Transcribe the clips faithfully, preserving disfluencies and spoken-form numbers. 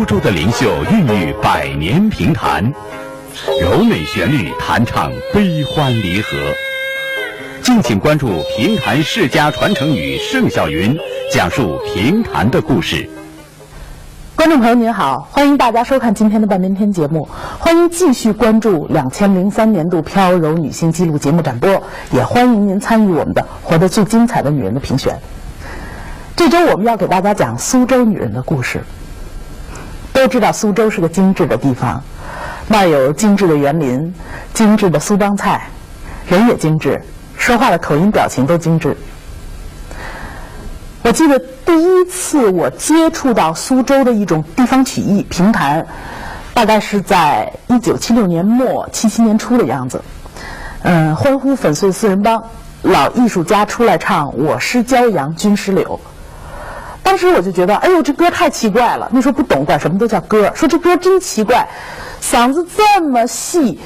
著的灵秀孕育百年评弹，柔美旋律弹唱悲欢离合。敬请关注评弹世家传承语盛小云讲述评弹的故事。观众朋友您好，欢迎大家收看今天的半边天节目，欢迎继续关注两千零三年度飘柔女性纪录节目展播，也欢迎您参与我们的《活得最精彩的女人》的评选。这周我们要给大家讲苏州女人的故事。都知道苏州是个精致的地方，那儿有精致的园林、精致的苏帮菜，人也精致，说话的口音、表情都精致。我记得第一次我接触到苏州的一种地方曲艺评弹，大概是在一九七六年末、七七年初的样子。嗯，欢呼粉碎四人帮，老艺术家出来唱《我师骄阳君师柳》。当时我就觉得，哎呦，这歌太奇怪了。那时候不懂，管什么都叫歌，说这歌真奇怪，嗓子这么细，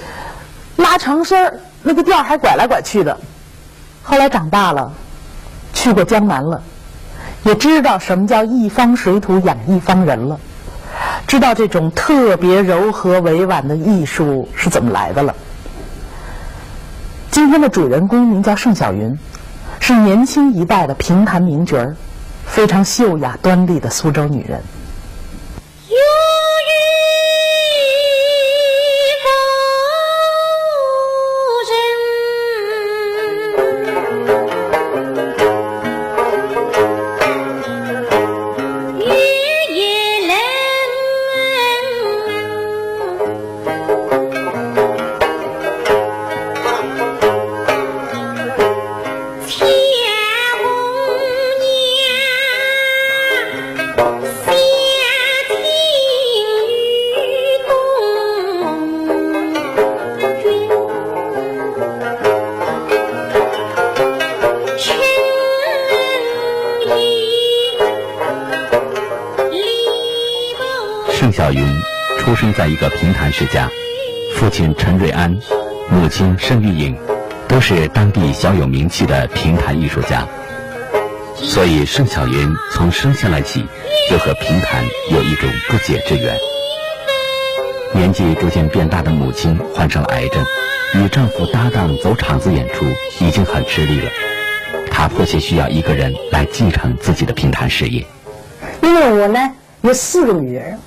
拉长声儿，那个调儿还拐来拐去的。后来长大了，去过江南了，也知道什么叫一方水土养一方人了，知道这种特别柔和委婉的艺术是怎么来的了。今天的主人公名叫盛小云，是年轻一代的评弹名角儿，非常秀雅端丽的苏州女人。盛小云出生在一个评弹世家，父亲陈瑞安，母亲盛玉影，都是当地小有名气的评弹艺术家。所以盛小云从生下来起就和评弹有一种不解之缘。年纪逐渐变大的母亲患上了癌症，与丈夫搭档走场子演出已经很吃力了，她迫切需要一个人来继承自己的评弹事业。因为我呢有四个女儿，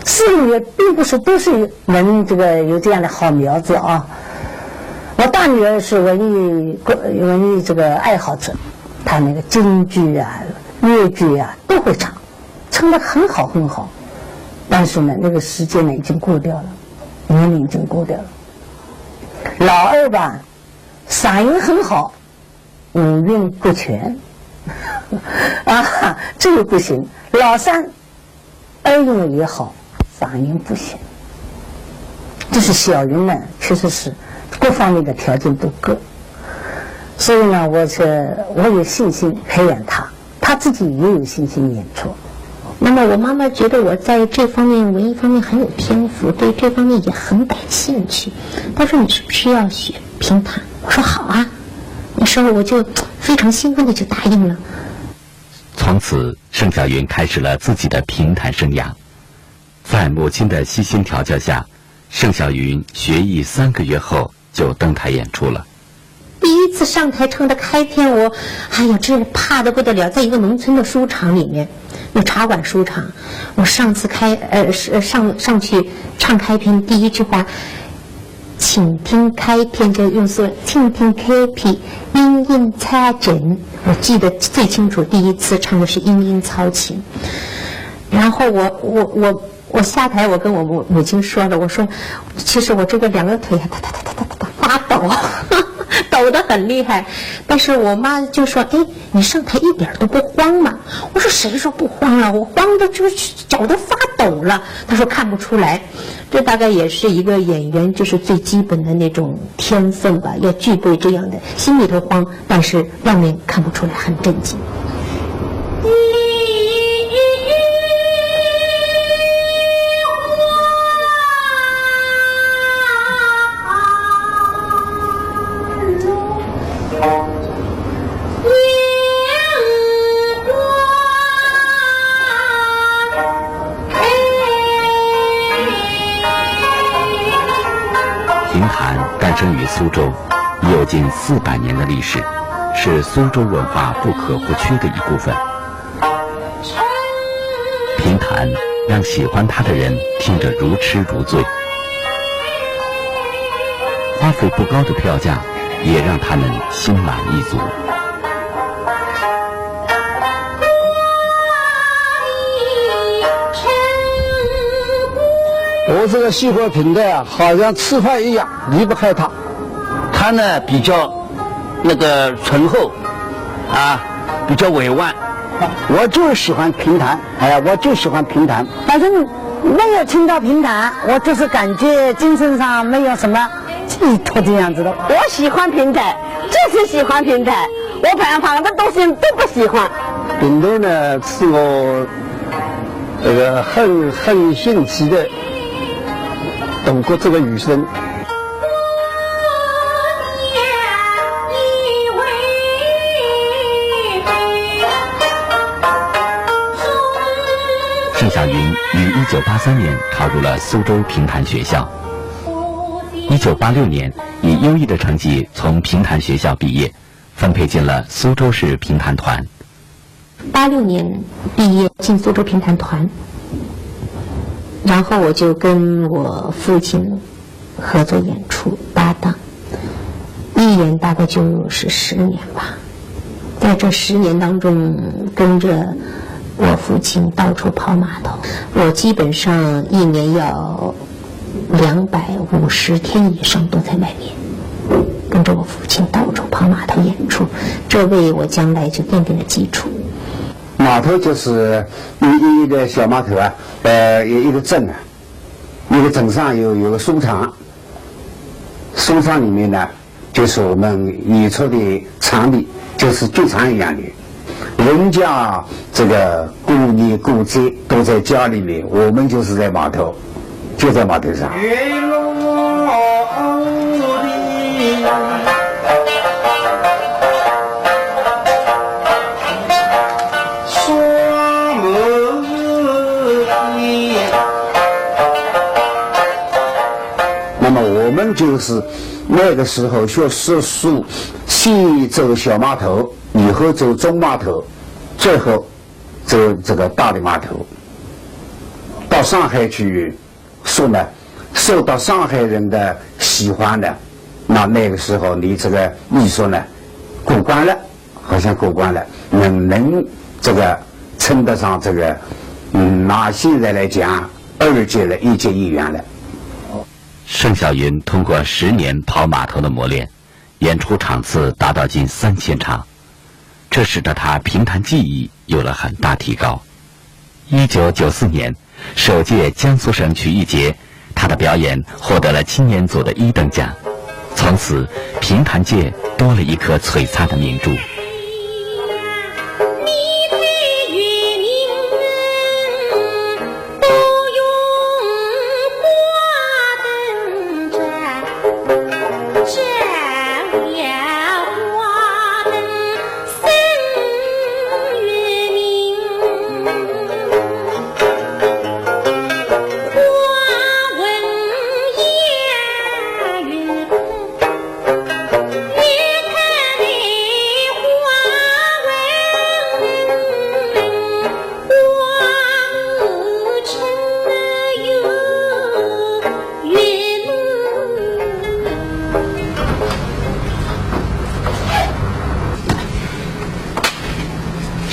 四个女儿并不是都是能这个有这样的好苗子啊。我大女儿是文艺文艺这个爱好者，她那个京剧啊、越剧啊都会唱，唱得很好很好。但是呢，那个时间呢已经过掉了，年龄已经过掉了。老二吧，嗓音很好，五音不全，啊，这个不行。老三，耳音也好，嗓音不行。就是小云呢，确实是各方面的条件都够，所以呢，我是我有信心培养她，她自己也有信心演出。那么我妈妈觉得我在这方面文艺方面很有天赋，对这方面也很感兴趣。她说你是不是要学评弹？我说好啊。那时候我就非常兴奋的就答应了。从此，盛小云开始了自己的评弹生涯。在母亲的悉心调教下，盛小云学艺三个月后就登台演出了。第一次上台唱的开篇，我，哎呀，真是怕得不得了，在一个农村的书场里面，有茶馆书场，我上次开，呃，是上上去唱开篇第一句话，请听开篇，就用苏，请听开篇，音音超情，我记得最清楚，第一次唱的是音音超情，然后我我我。我下台，我跟我母母亲说了，我说，其实我这个两个腿呀，哒哒哒哒哒哒发抖，抖得很厉害。但是我妈就说，哎，你上台一点都不慌嘛。我说谁说不慌了？我慌的就是脚都发抖了。她说看不出来，这大概也是一个演员就是最基本的那种天分吧，要具备这样的，心里头慌，但是外面看不出来，很镇静。生于苏州，有近四百年的历史，是苏州文化不可或缺的一部分。评弹让喜欢它的人听得如痴如醉，花费不高的票价也让他们心满意足。我这个喜欢评弹啊，好像吃饭一样，离不开它。它呢，比较那个醇厚，啊，比较委婉。我就是喜欢评弹，哎，我就喜欢评弹。反正没有听到评弹，我就是感觉精神上没有什么寄托这样子的。我喜欢评弹，就是喜欢评弹，我旁旁的东西都不喜欢。评弹呢，是我这个很，很新奇的度过这个余生。盛小云于一九八三年考入了苏州评弹学校，一九八六年以优异的成绩从评弹学校毕业，分配进了苏州市评弹团。八六年毕业进苏州评弹团，然后我就跟我父亲合作演出搭档，一演大概就是十年吧。在这十年当中，跟着我父亲到处跑码头，我基本上一年要两百五十天以上都在外面，跟着我父亲到处跑码头演出，这为我将来就奠定了基础。码头就是一，一个小码头啊，呃，一个镇啊，一个镇上有，有个书场，书场里面呢，就是我们演出的场地，就是剧场一样的。人家这个过年过节都在家里面，我们就是在码头，就在码头上。那么我们就是那个时候学说书，先走小码头，以后走中码头，最后走这个大的码头，到上海去说呢，受到上海人的喜欢的，那那个时候你这个艺术呢，过关了，好像过关了，能，能这个称得上这个，嗯，拿现在来讲，二级了，一级演员了。盛小云通过十年跑码头的磨练，演出场次达到近三千场，这使得他评弹技艺有了很大提高。一九九四年，首届江苏省曲艺节，他的表演获得了青年组的一等奖，从此评弹界多了一颗璀璨的明珠。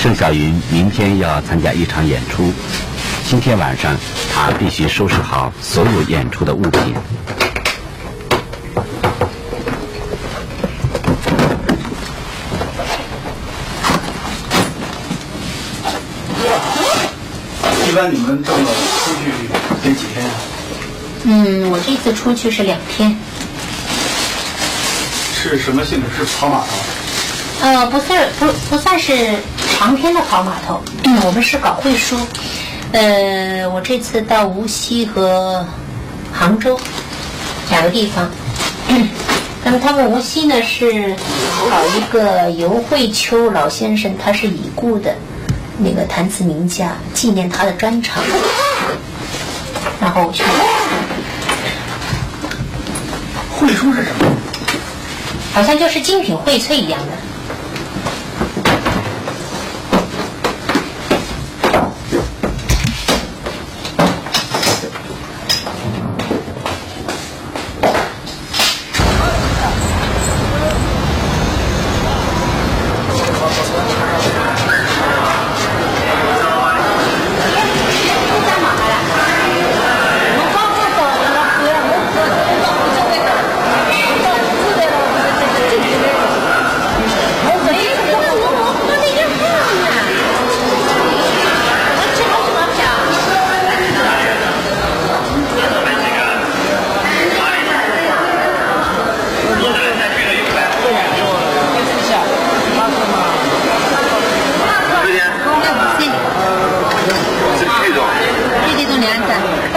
盛小云明天要参加一场演出，今天晚上他必须收拾好所有演出的物品。 一般你们这么出去得几天啊？嗯，我这次出去是两天。是什么性质？是跑码头？呃，不算，不，不算是长篇的跑码头。嗯，我们是搞会书。呃，我这次到无锡和杭州两个地方。那么他们无锡呢，是搞一个游惠秋老先生，他是已故的那个弹词名家，纪念他的专场。然后我去。荟萃是什么？好像就是精品荟萃一样的。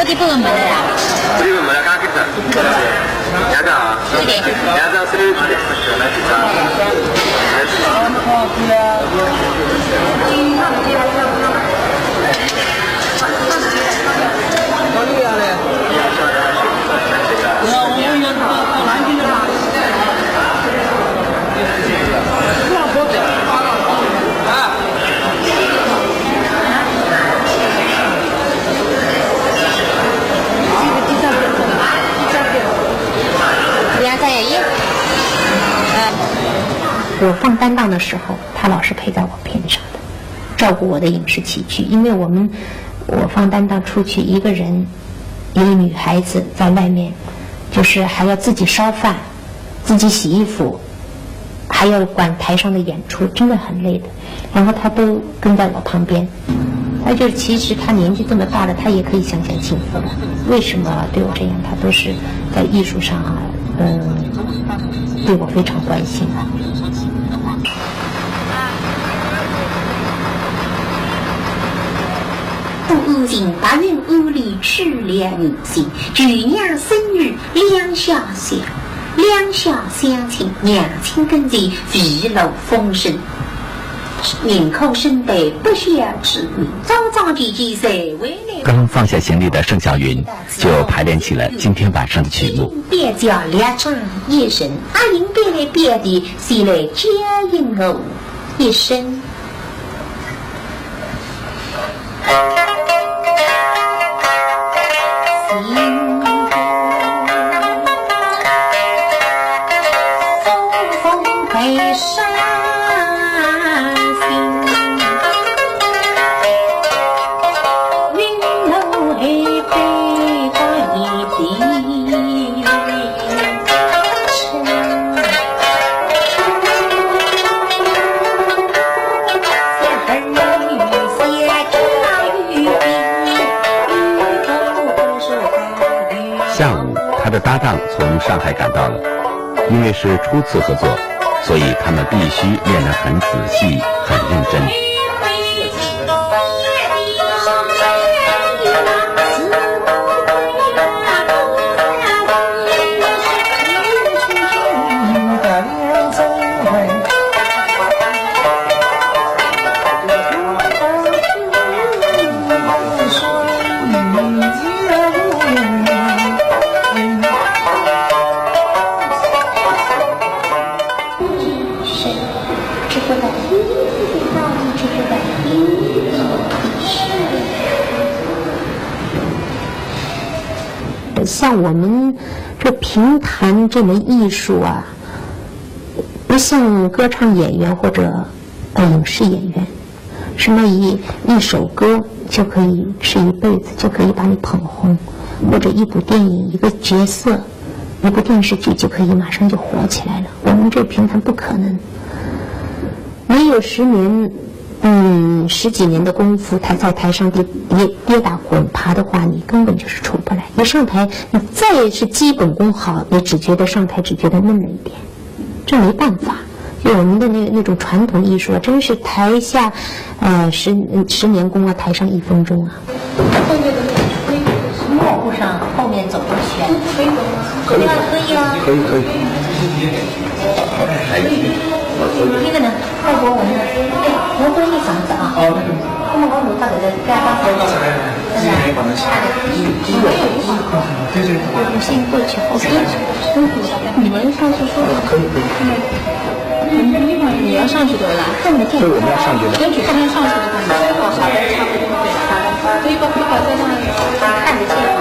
这里面没了呀？这里面没了，刚开始。两张啊？对的。两张是六十的。我放单档的时候，他老是陪在我边上的，照顾我的饮食起居。因为我们，我放单档出去一个人，一个女孩子在外面，就是还要自己烧饭，自己洗衣服，还要管台上的演出，真的很累的。然后他都跟在我旁边，他就其实他年纪这么大了，他也可以享享清福了。为什么对我这样？他都是在艺术上啊，嗯，对我非常关心啊。 不安静，白云庵里去了人心，舅娘孙女两相惜，两相相亲，娘亲跟前未露风声。宁可身带不孝之女，桩桩件件侪为难。刚放下行李的盛小云就排练起了今天晚上的曲目。 别叫两张一人，阿英别来别的，谁来叫应我一声？下午，他的搭档从上海赶到了，因为是初次合作，所以他们必须练得很仔细、很认真。 像我们这评弹这门艺术啊，不像歌唱演员或者，呃，影视演员，什么一，一首歌就可以吃一辈子，就可以把你捧红，或者一部电影、一个角色、一部电视剧就可以马上就火起来了。我们这评弹不可能，没有十年，嗯，十几年的功夫，他在台上跌，跌，跌打滚爬的话，你根本就是出不来。一上台，你再是基本功好，你只觉得上台只觉得嫩了一点，这没办法。就我们的那，那种传统艺术啊，真是台下，呃，十，十年功啊，台上一分钟啊。 后面的那个推，幕布上后面走过去啊？可以，可以啊。可以，可以。那个呢？外国文的，哎，挪多一嗓子啊。哦，那个。那么我们到底在干嘛？对对。你们上次说的可以可以。你要上去的啦，看不见。对，我们要上去的。跟主持人上去的话，你好像也差不多对。可以把可以把在那里看得见吗？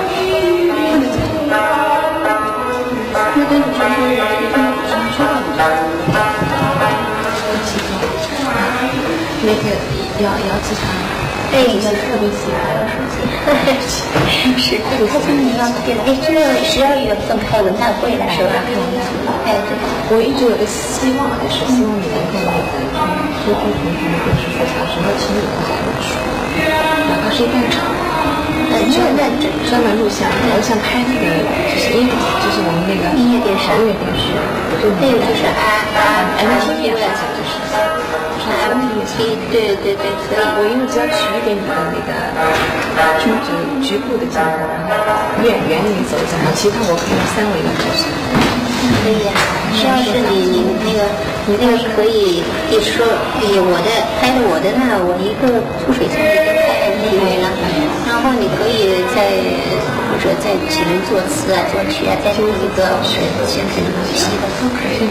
看得见。那跟主持人说一下，可以跟主持人说话。那个姚姚子凡，哎，特别喜欢。 是，他今年要变了。哎，这个十二月份开文旦会了，是吧？哎，对。我一直有个希望，就是希望你能够那个多多平台，就是说小时候听你们讲的书，哪怕是一半场，嗯，专门专门录像，我想拍那个就是音，就是我们那个音乐电视，音乐电视，对，那个就是啊啊，M T V 啊，就是。 对对对，可以。我因为只要取一点你的那个，就是局部的镜头，然后远远离走一下，然后其他我可以三维的就是。可以啊，只要是你你那个你那个可以，比如说以我的拍的我的那我一个出水镜头就拍的那个了，然后你可以在或者在几轮作词啊作曲啊，再弄一个现在的东西的都可以。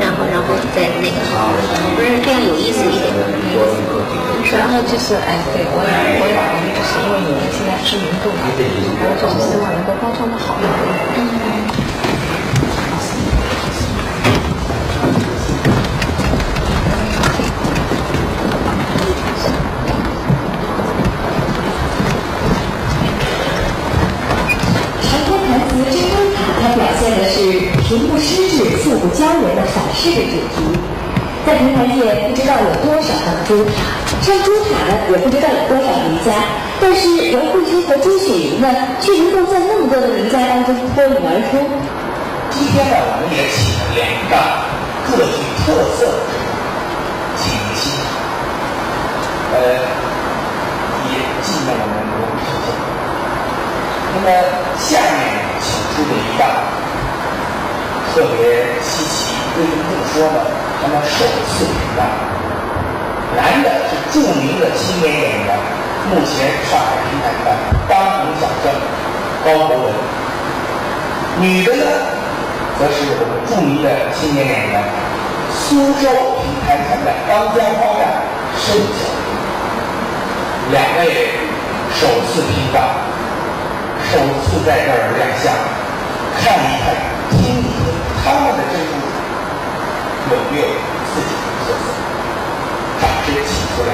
然后，然后再那个，不是这样有意思一点。然后就是，哎，对，我也，我也，我也就是因为你们现在知名度嘛，然后就是希望能够包装的好一点。嗯。 成功弹词珍珠塔，它表现的是平步失志、寸步缰人的反诗的主题。在评弹界，不知道有多少个珠塔，唱珠塔的也不知道有多少名家，但是姚慧君和朱雪云呢，却能够在那么多的名家当中脱颖而出。今天呢，我们也请了两大 各具特色的请明星，呃，也纪念我们文武圣将。那么下面请出的一档特别稀奇，为什么这么说呢？他们首次评弹，男的是著名的青年演员，目前上海评弹界当红小生高博文。女的呢， 则是我们著名的青年演员，苏州评弹界的当家花旦沈小玲。两位首次评弹，首次在这儿亮相，看一看，听一听，他们的这部有没有自己的特色？掌声请出来。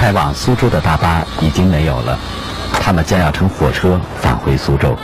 开往苏州的大巴已经没有了，他们将要乘火车返回苏州。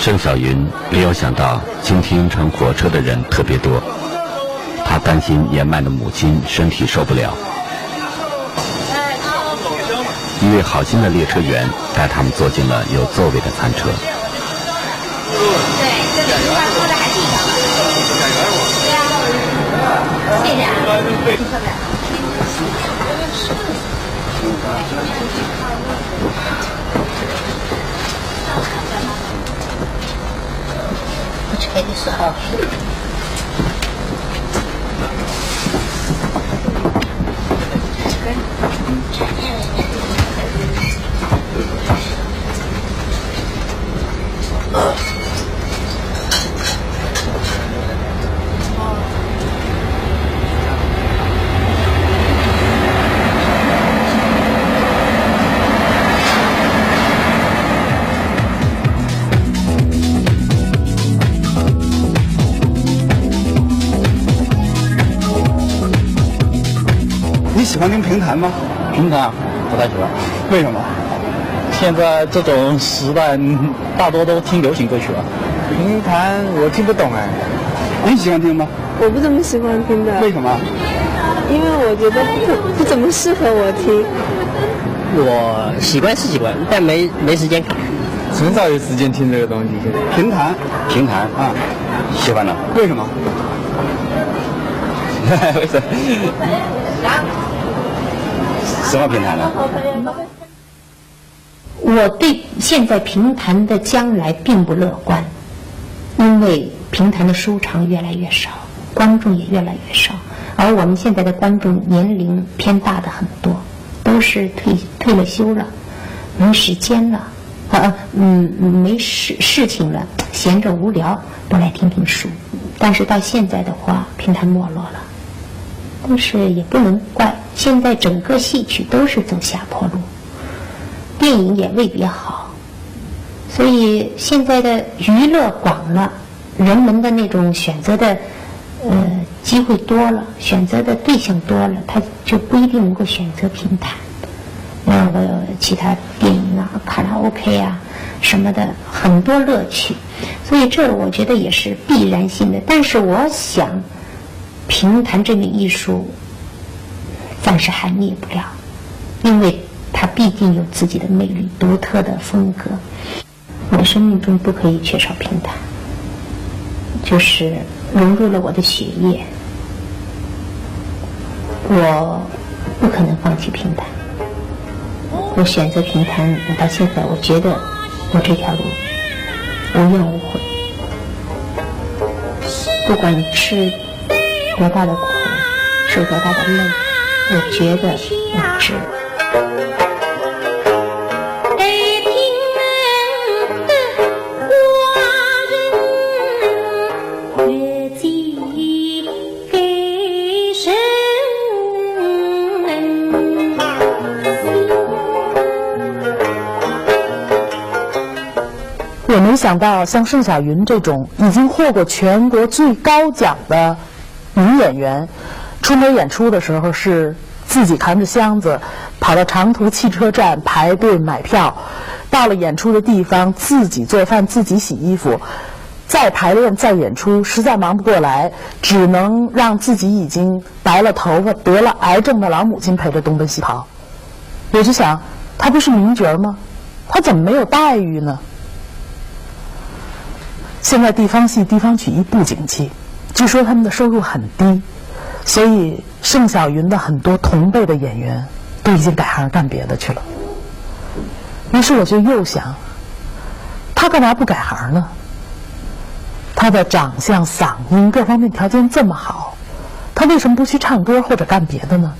盛小云没有想到今天乘火车的人特别多，她担心年迈的母亲身体受不了。一位好心的列车员带他们坐进了有座位的餐车。对，这里应该坐的还是一样的。对啊，谢谢啊。我这个意思啊。 你喜欢听评弹吗？评弹不太喜欢。为什么？现在这种时代，嗯，大多都听流行歌曲了。评弹我听不懂哎，你喜欢听吗？我不怎么喜欢听的。为什么？因为我觉得不怎，不怎么适合我听。我喜欢是喜欢，但没，没时间。很少有时间听这个东西。评弹？评弹啊，喜欢的。为什么？为什么？什么评弹呢？ 我对现在评弹的将来并不乐观，因为评弹的收场越来越少，观众也越来越少，而我们现在的观众年龄偏大的很多，都是退，退了休了，没时间了，呃，嗯，没事，事情了，闲着无聊，不来听听书。但是到现在的话，评弹没落了，但是也不能怪，现在整个戏曲都是走下坡路。 电影也未必好。所以现在的娱乐广了，人们的那种选择的，呃，机会多了，选择的对象多了，他就不一定能够选择评弹。那个其他电影啊、卡拉OK啊什么的，很多乐趣。所以这我觉得也是必然性的。但是我想，评弹这门艺术暂时还灭不了，因为它毕竟有自己的魅力、独特的风格。我的生命中不可以缺少评弹，就是融入了我的血液，我不可能放弃评弹。我选择评弹，我到现在我觉得我这条路无怨无悔。不管吃 多大的苦，受多大的累，我觉得我值。 我没想到像盛小云这种已经获过全国最高奖的女演员，出门演出的时候是自己扛着箱子，跑到长途汽车站排队买票，到了演出的地方自己做饭、自己洗衣服，再排练、再演出，实在忙不过来，只能让自己已经白了头发、得了癌症的老母亲陪着东奔西跑。 我就想，她不是名角儿吗？她怎么没有待遇呢？现在地方戏、地方曲艺不景气，据说他们的收入很低，所以盛小云的很多同辈的演员都已经改行干别的去了。于是我就又想，她干嘛不改行呢？她的长相、嗓音各方面条件这么好，她为什么不去唱歌或者干别的呢？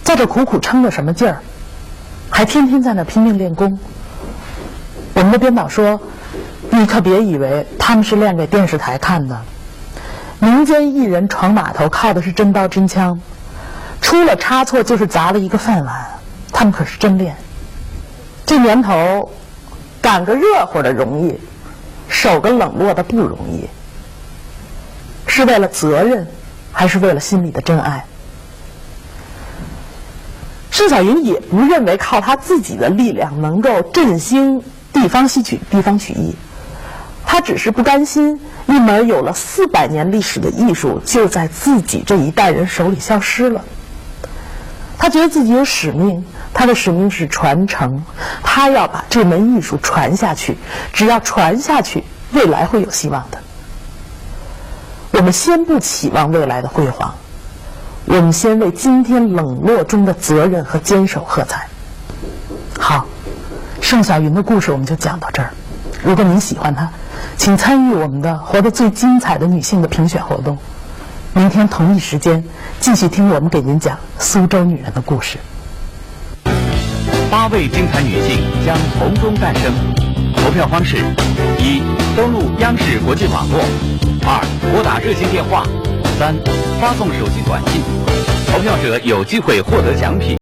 在这苦苦撑着什么劲儿，还天天在那拼命练功。我们的编导说，你可别以为他们是练给电视台看的，民间艺人闯码头靠的是真刀真枪，出了差错就是砸了一个饭碗，他们可是真练。这年头，赶个热乎的容易，守个冷落的不容易，是为了责任，还是为了心里的真爱？ 盛小云也不认为靠她自己的力量能够振兴地方戏曲、地方曲艺，他只是不甘心，一门有了四百年历史的艺术就在自己这一代人手里消失了。他觉得自己有使命，他的使命是传承，他要把这门艺术传下去，只要传下去，未来会有希望的。我们先不期望未来的辉煌，我们先为今天冷落中的责任和坚守喝彩。好，盛小云的故事我们就讲到这儿。如果您喜欢她，请参与我们的《活得最精彩的女性》的评选活动。明天同一时间继续听我们给您讲苏州女人的故事。八位精彩女性将从中诞生。投票方式：一、登录央视国际网络；二、拨打热线电话；三、发送手机短信。投票者有机会获得奖品。